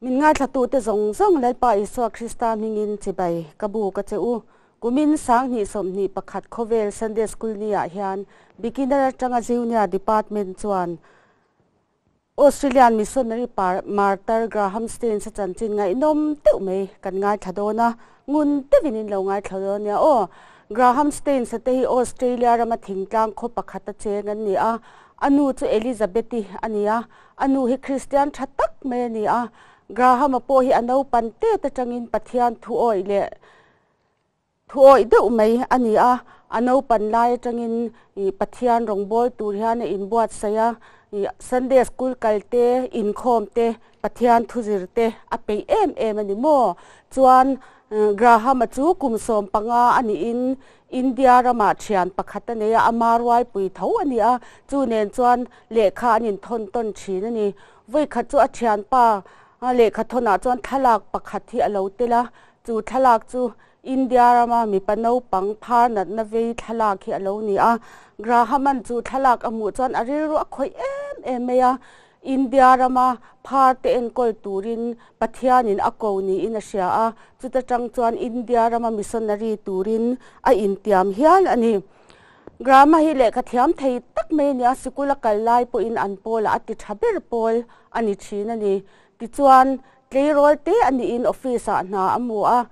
Min ngaithlatute zawng zawng Lalpa Isua Krista hmingin chibai ka bu ka che u. Kumin 2021 khawvel Sunday School ni-ah hian Beginner atanga Junior Department chuan Australian Missionary Martyr Graham Staines a chanchin ngaihnawm deuh mai kan ngaithla dawn a, ngun deuhin in lo ngaithla dawn nia aw. Graham Staines a te hi Australia rama thingtlang khaw pakhat a cheng an ni a, a nu chu Elizabeth-i a ni a, A nu hi Kristian tha tak mai a ni a, Graham-a pawh hi a naupan tet atangin Pathian thuawih leh thuawih deuh mai a ni a. A naupan lai atangin Pathian rawngbâwl tur hian a inbuatsaih a, Sunday school kal te, inkhawm te, Pathian thuzir te a peih em em a ni maw? Chuan Graham-a chu kum 15 a niin India ramah thian pakhat a nei a, ama rualpui tho a ni a, chu nen chuan lehkha an inthawn tawn thin a ni. Vawikhat chu a thianpa lehkha thawnah chuan thlalak pakhat hi a lo tel a, chu thlalak chu India rama mipa naupang phar natna vei thlalak hi a lo ni a. Graham-a'n chu thlalak a hmuh chuan a rilru a khawih em em mai a, India rama phar te enkawl turin Pathianin a ko niin a hria a, chuta tang chuan India rama missionary turin a intiam hial a ni. Graham-a hi lehkha thiam thei tak mai a ni a, sikul a kal lai pawhin an pawlah a ti tha ber pawl a ni thin a ni. Tichuan, tleirawl te a niin office-ah hna a hmu a,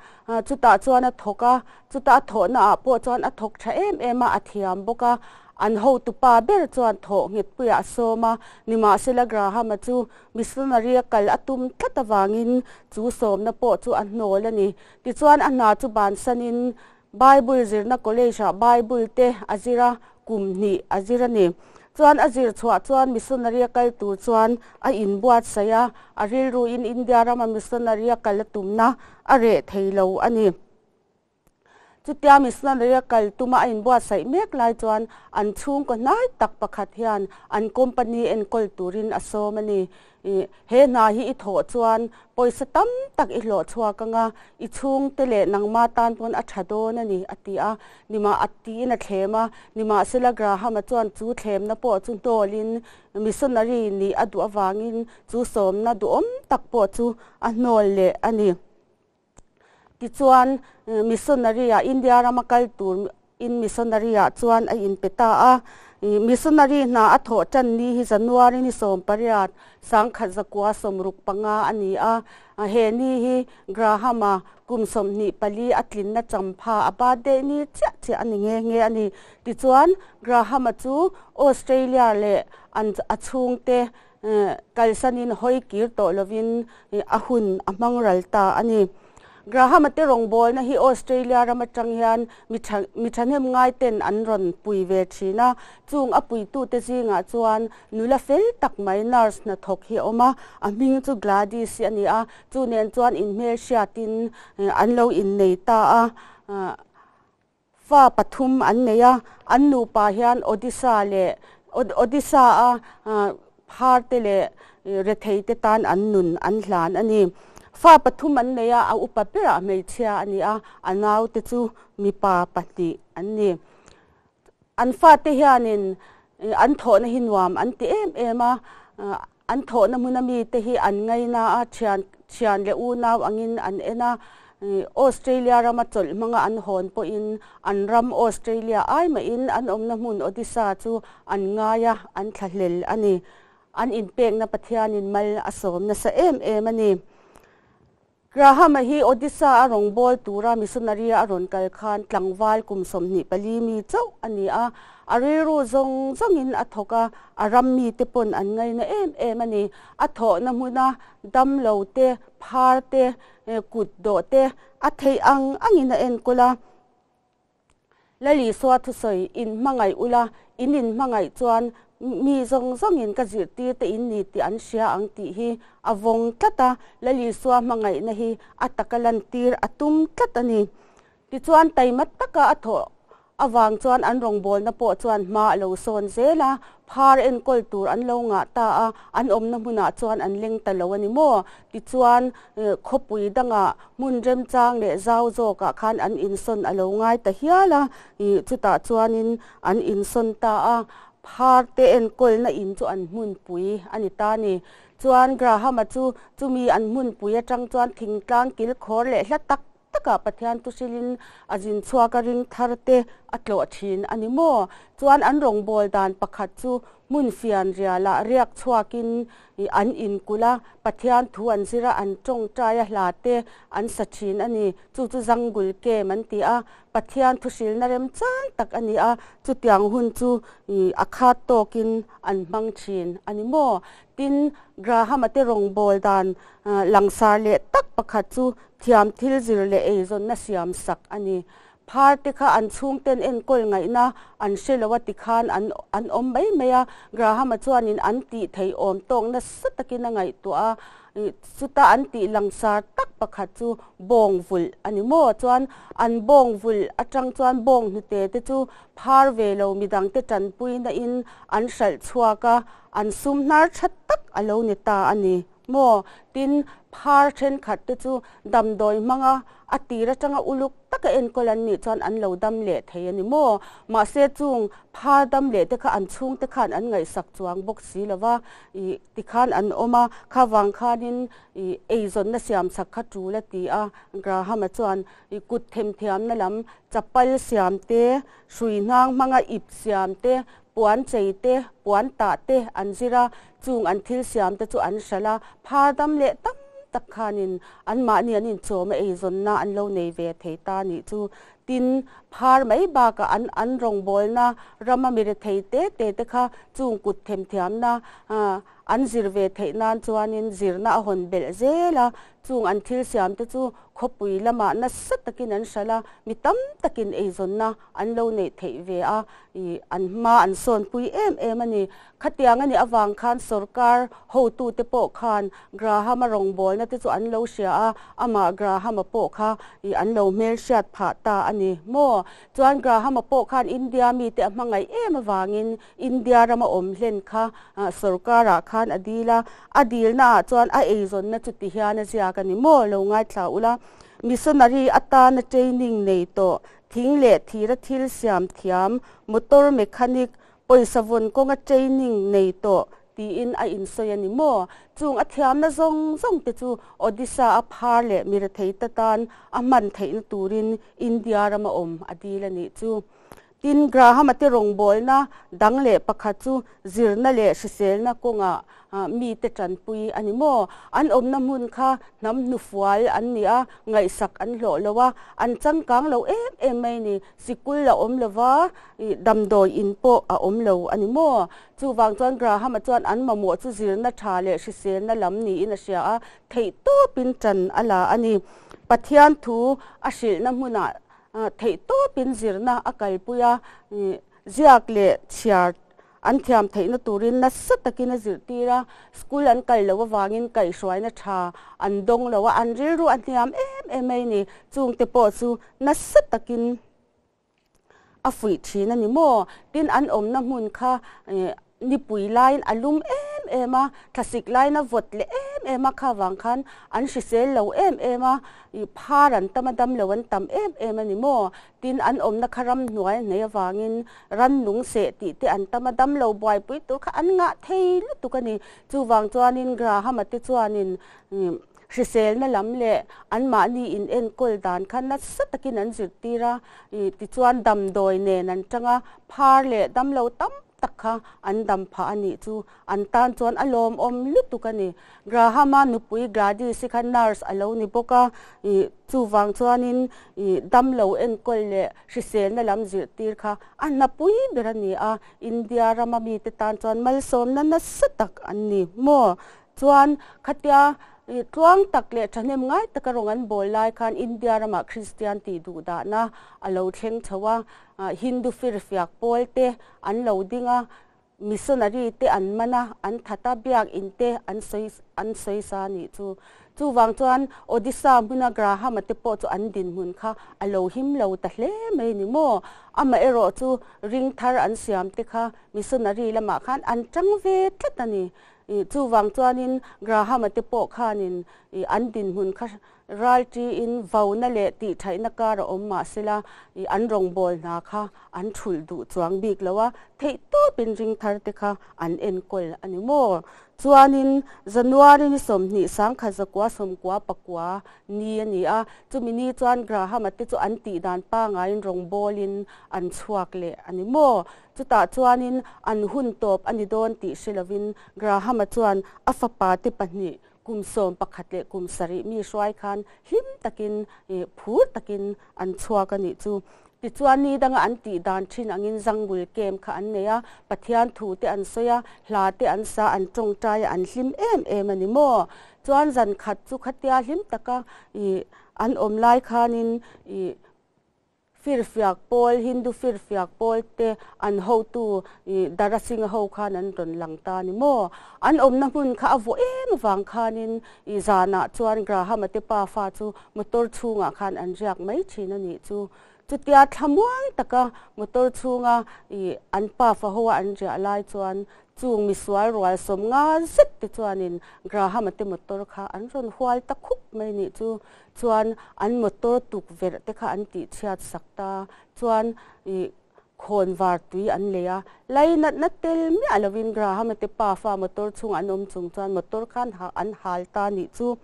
chutah chuan a thawk a, chuta a thawhnaah pawh chuan a thawk tha em em a, a thiam bawk a. An hotupa ber chuan thawh nghetpuiah a sawm a, nimahsela Graham-a chu missionary a kal a tum tlat avangin chu sawmna pawh chu a hnawl a ni. Tichuan a hna chu bansanin Bible zirna college-ah Bible te a zir a, kum hnih a zir a ni. Chuan a zir chhuah chuan missionary a kal tur chuan a inbuatsaih a, a rilruin India rama missionary a kal a tumna a reh thei lo a ni. Chutia missionary a kal tuma a inbuatsaih mek lai chuan an chhungkaw hnai tak pakhat hian an company enkawl turin a sawm a ni. He hna hi i thawh chuan pawisa tam tak i hlawh chhuak ang a, i chhungte leh nangma tan pawn a tha dawn a ni, a ti a. Nimah a tiin a thlem a, nimahsela Graham-a chuan chu thlemna pawh chu hnawlin missionary nih a duh avangin chu sawmna duhawm tak pawh chu a hnawl leh a ni. Tichuan, missionary-ah India rama kal tur in missionary-ah chuan a inpe ta a. Missionary hna a thawh tan ni hi January ni 18, 1965 a ni a. He ni hi Graham-a kum 24 a tlinna champha a birthday ni chiah chiah a ni nghe nghe a ni. Tichuan, Graham-a chu Australia leh an a chhungte Kalsanin hawi kir tawh lovin a hun a hmang ral ta a ni. Graham-a te rawngbawlna hi Australia ram atang hian mi tha mi thahnem ngaiten an rawn pui ve thin a, chung a puitute zingah chuan nula fel tak mai nurse hnathawk hi a awm a, a hming chu Gladys-i a ni a, chu nen chuan inhmelhriatin an lo innei ta a. Fa pathum an nei a, an nupa hian Odisha leh Odisha-a pharte leh retheite tan an nun an hlan a ni. Fa pathum an nei a, a upa berah hmeichhia a ni a, a naute chu mipa pahnih an ni. An fate hianin an thawhna hi nuam an ti em em a, An thawhna hmuna mite hi an ngaina a, thian thian leh unau angin an en a. Australia rama chawlh hmanga an hawn pawhin an ram Australia ai mahin an awmna hmun Odisha chu an ngai a, an thlahlel a ni. An inpekna Pathianin mal a sawm nasa em em a ni. Graham-a hi Odisha a rawngbâwl tura missionary a rawn kal khan tlangval kum 24 mi chauh a ni a, a rilru zawng zawngin a thawk a, a ram mite pawn an ngaina em em a ni. A thawhna hmuna dam lo te, phar te, kut dawh te a theih ang angin a enkawl a. Lalisua thusawi, In hmangaih ula, in inhmangaih chuan mi zawng zawngin ka zirtir te in ni tih an hria ang tih hi a vawng tlat a, Lalisua hmangaihna hi a taka lantir a tum tlat a ni. Tichuan taima taka a thawh avang chuan an rawngbawlna pawh chuan hma a lo sawn zel a, phar enkawl tur an lo ngah ta a, an awmna hmunah chuan an leng ta lo a ni maw? Tichuan Khawpui dangah hmun remchang leh zau zawkah khan an insawn a lo ngai ta hial a, chutah chuanin an insawn ta a. Phar te enkawlna in chu an hmunpui a ni ta a ni. Chuan Graham-a chu chumi an hmunpui atang chuan thingtlang kilkhawr leh hla tak takah Pathian thu hrilhin a zin chhuak a ring thar te a tlawh thin a ni maw? Chuan an rawngbâwl dan pakhat chu hmun fian rialah riak chhuakin an inkulh a, Pathian thu an zir a, an tawngtai a hla te an sa thin a ni. Chu chu Zangul Camp an ti a, Pathian thu hrilna remchang tak a ni a, chutiang hun chu a khat tawkin an hmang thin a ni maw? Tin, Graham-a te rawngbâwl dan langsar leh tak pakhat chu thiam thil zir leh eizawnna siam sak a ni. Phar te kha an chhungten enkawl ngaihna an hre lo a tikhan an an awm mai mai a, Graham-a chuanin an tih theih awm tawk nasa takin a ngaihtuah a, chuta an tih langsar tak pakhat chu bawng vulh a ni maw? Chuan an bawng vulh atang chuan bawng hnute te chu phar ve lo midangte tanpuina in an hralh chhuak a, an sum hnar tha tak a lo ni ta a ni. Maw? Tin, phar thenkhat te chu damdawi hmanga a tir atanga uluk taka enkawl an nih chuan an lo dam leh thei a ni maw? Mahse chung phar dam leh te kha an chhungte khan an ngaihsak chuang bawk si lo va, ih tikhan an awm a, kha vang khanin ih eizawnna siamsak kha tul a ti a, Graham-a chuan ih kut themthiamna lam chapal siam te, hrui hnang hmanga ip siam te, puan chei te, puan tah te an zir a, chung an thil siam te chu an hralh a, phar dam leh tam tak khanin anmahni an inchawm a eizawnna an lo nei ve thei ta nih chu. Tin, phar mai bakah an an rawngbawlna rama mi rethei te te te kha chung kut themthiamna an zir ve theih nan chuanin zirna a hawn belh zel a, chung an thil siam te chu khawpui lamah nasa takin an hralh a, mi tam takin eizawnna an lo neih theih ve a, ih an hma an sawnpui em em a ni. Khatiang a nih avang khan sorkar hotute pawh khan Graham-a rawngbawlna te chu an lo hria a, amah Graham-a pawh kha ih an lo hmelhriat phah ta a ni maw? Chuan Graham-a pawh khan India mite a hmangaih em avangin India rama awm hlen kha sorkarah khan a dil a, a dilnaah chuan a eizawnna chu ti hian a ziak a ni maw? Lo ngaithla ula, missionary atana training nei tawh thing leh thira thil siam thiam, motor mechanic, pawisa vawn kawnga training nei tawh tiin a insawi a ni maw? Chung a thiamna zawng zawng te chu Odisha a phar leh mirethei te tan a hman theihna turin India rama awm a dil a nih chu. Tin, Graham-a te rawngbawlna dang leh pakhat chu zirna leh hriselna kawngah mite tanpui a ni maw? An awmna hmun kha hnam hnufual an ni a, ngaihsak an hlawh lo a, an changkang lo em em mai a ni. Sikul a awm lo va, damdawi in pawh a awm lo a ni maw? Chuvang chuan Graham-a chuan an mamawh chu zirna tha leh hriselna lam niin a hria a, theihtawpin tan a la a ni. Pathian thu a hrilhna hmunah Theihtawpin zirna a kalpui a, ziak leh chhiar an thiam theihna turin nasa takin a zirtir a, school an kal loh avangin kaihhruaina tha an dawng lo a, an rilru a hniam em em mai ni. Chungte pawh chu nasa takin a fuih thin a ni maw? Tin, an awmna hmun kha Nipui laiin a lum em em a, thlasik laiin a vawt leh em em a, kha vang khan an hrisel lo em em a, ih phar an tam a, dam lo an tam em em a ni maw? Tin, an awmna kha ramhnuai a hnaih avangin rannung seh tih te an tam a, dam lo buaipui tur kha an ngah thei lutuk a ni. Chuvang chuanin Graham-a te chuanin hriselna lam leh anmahni inenkawl dan kha nasa takin an zirtir a, ih tichuan damdawi nen an tang a, phar leh dam lo tam tak kha an dam phah a nih chu an tan chuan a lawmawm lutuk a ni. Graham-a nupui Gladys-i kha nurse a lo ni bawk a, ih chuvang chuanin ih damlo enkawl leh hriselna lam zirtir kha a hnapui ber a ni a, India rama mite tan chuan malsawmna nasa tak an ni maw? Chuan khatia ih tluang tak leh thahnem ngai taka rawn an bawl lai khan India ramah Kristian tih duhdahna a lo thleng chho a, Hindu firfiak pawl te an lo ding a, missionary te an man a, an that a, biakin te an sawi an sawi sa a nih chu. Chuvang chuan Odisha hmuna Graham-a te pawh chu an dinhmun kha a lo him lo ta hle mai ni maw? Amaherawh chu ring thar an siam te kha missionary lamah khan an tang ve tlat a ni. Chuvang chuanin Graham-a te pawh khanin an dinhmun kha Ralṭiin vauna leh tihthaihna kar a awm mah sela, an rawngbâwl hna kha an ṭhulh duh chuang bik lo a, theihtawpin ringthar te kha an enkawl a ni maw? Chuanin January ni 20 1999 ni a ni a, chumi ni chuan Graham-a te chu an tihdan pangaiin rawngbâwlin an chhuak leh a ni maw? Chutah chuanin an hun tawp a ni dawn tih hre lovin Graham-a chuan a fapa te pahnih Kum 11 leh kum 7 mi hruai khan hlim takin, phur takin an chhuak a nih chu. Tichuan ni danga an tih dan thin angin Zangul camp kha an nei a, Pathian thu te an sawi a, hla te an sa, an tawngtai a, an hlim em em a ni maw? Chuan zan khat chu khatia hlim taka an awm lai khanin Firfiak pawl, Hindu firfiak pawl te an hotu Dara Singh a ho khan an rawn lang ta ni maw? An awmna hmun kha a vawh em avang khanin i zanah chuan Graham-a te pafa chu motor chhungah khan an riak mai thin a nih chu. Chutia thlamuang taka motor chhunga i an pafa hoa an riah lai chuan Chung misual rual 50 zet te chuanin Graham-a te motor kha an rawn hual ta khup mai nih chu. Chuan an motor tukverh te kha an tihchhiat sak ta. Chuan ih khawnvar tui an lei a. Lai natna tel miah lovin Graham-a te pafa motor chhungah an awm chung chuan motor khan an hal ta nih chu.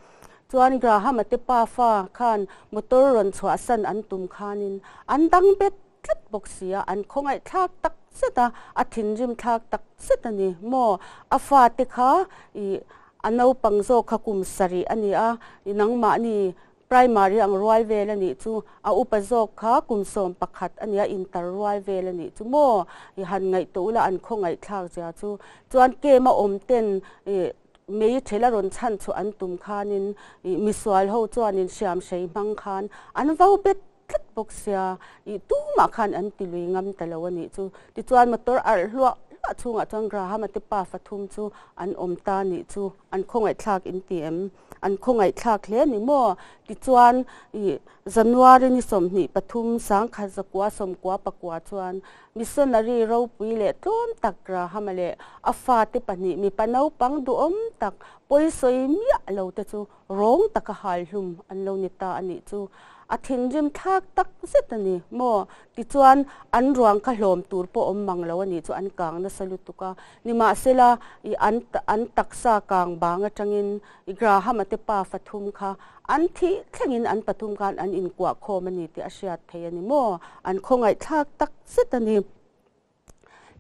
Chuan Graham-a te pafa khan motor rawn chhuahsan an tum khanin an dang bet tlat bawk si a, an khawngaih thlak tak zet a, a thinrim thlak tak zet a ni maw? A fate kha ih a naupang zawk kha kum 7 a ni a, ih nangmahni primary ang rual vel a nih chu, a upa zawk kha kum 11 a ni a, intar rual vel a nih chu maw? Ih han ngaihtuah ula an khawngaih thlak zia chu. Chuan kem a awm ten ih mei thela rawn chhan chhuah an tum khanin ih misual ho chuanin hriam hrei hmang khan an vo bet tlat bawk sia, ih tumah khan an ti lui ngam ta lo a nih chu. Tichuan motor arh hluah hluah chhungah chuan Graham-a te pa fathum chu an awm ta a nih chu. An khawngaihthlak in ti em? An khawngaihthlak hle a ni maw? Tichuan ih January ni 23 1999 chuan missionary ropui leh tlawm tak Graham-a leh a fate pahnih mipa naupang duhawm tak pawisawi miah lo te chu Rawng taka hal hlum an lo ni ta a nih chu. A thinrim thlak tak zet a ni maw? Tichuan, an ruang kha hlawm tur pawh awm mang lo a nih chu an kang nasa lutuk a. Nimahsela, i an an taksa kang bang atangin i Graham-a te pa fathum kha an thih thlengin an pathum khan an inkuah khawm a ni tih a hriat thei a ni maw? An khawngaih thlak tak zet a ni.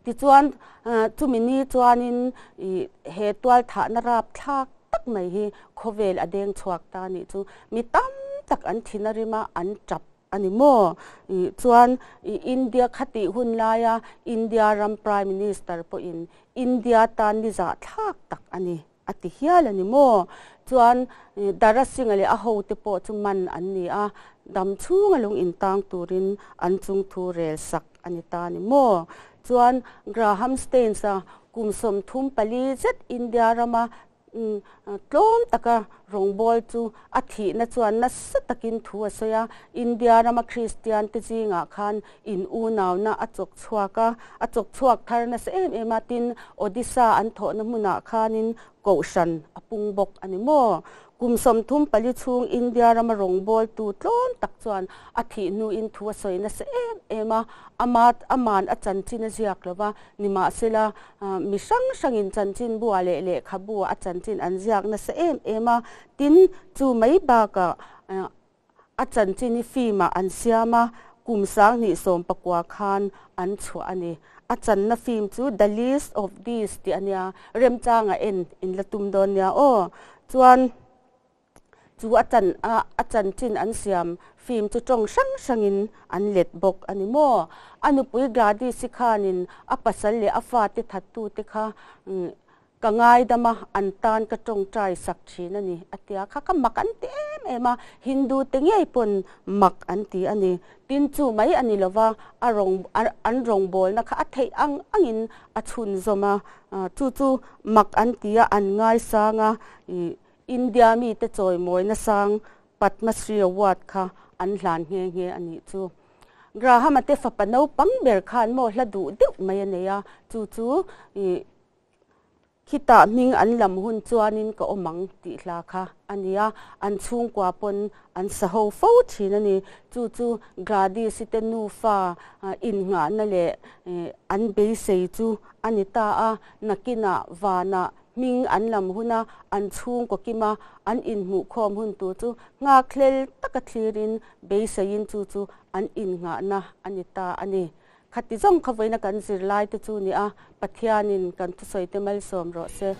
Tichuan, chumi ni chuanin i he tualthahna rapthlak tak mai hi khawvel a deng chhuak ta nih chu mi tam tak an thin a rim a, an tap a ni maw? I chuan i India khatih hun laia India ram Prime Minister pawhin India tan ni zahthlak tak a ni a ti hial a ni maw? Chuan Dara Singh-a leh a hote pawh chu man an ni a, dam chhunga lung intang turin an chungthu rel sak a ni ta a ni maw? Chuan Graham Staines-a kum 34 zet India rama tlawm taka rawngbâwl chu a thihna chuan nasa takin thu a sawi a, India rama Kristian te zingah khan in unauna a chawk chhuak a, a chawk chhuak thar nasa em em a, tin Odisha an thawhna hmunah khanin kohhran a pung bawk a ni maw? Kum 34 chhung India rama rawngbawltu tlawm tak chuan a thih hnuin thu a sawi nasa em em a, ama aman a chanchin a ziak lo va, nimahsela mi hrang hrangin chanchinbua leh lehkhabua a chanchin an ziak nasa em em a, tin chu mai bakah A chanchin hi film ah an siam a, kum 2019 khan an chhuah a ni. A channa film chu The List of This tih a nia, remchanga en in la tum dawn nia aw. Chuan chu a chan a a chanchin an siam film chu tawng hrang hrangin an let bawk a ni maw. A nupui Gladys-i khanin a pasal leh a fate thattute kha. Ka ngaidam a, an tan ka tawngtai sak thin a ni, a ti a. Kha ka mak an ti em em a, Hindu te ngei pawn mak an ti a ni. Tin chu mai a ni lova, a rawng an rawngbawlna kha a theih ang angin a chhunzawm a. Chu chu mak an ti a, an ngaisang a, ih India mite chawimawina sang Padma Shri Award kha an hlan nghe nghe a nih chu. Graham-a te fapa naupang ber khan maw hla duh deuh mai a nei a, chu chu ih Khitah hming an lam hun chuanin ka awm ang tih hla kha a ni a, an chhungkua pawn an sa ho fo thin a ni. Chu chu Gladys-i te nufa innghahna leh an beisei chu a ni ta a, nakinah vanah hming an lam huna an chhungkaw kima an inhmuhkhawm hun tur chu nghakhlel taka thlirin beiseiin chu chu an innghahna a ni ta a ni. Khati zawng kha vawiina kan zirlai te chu ni a, Pathianin kan thusawi te malsawm rawh se.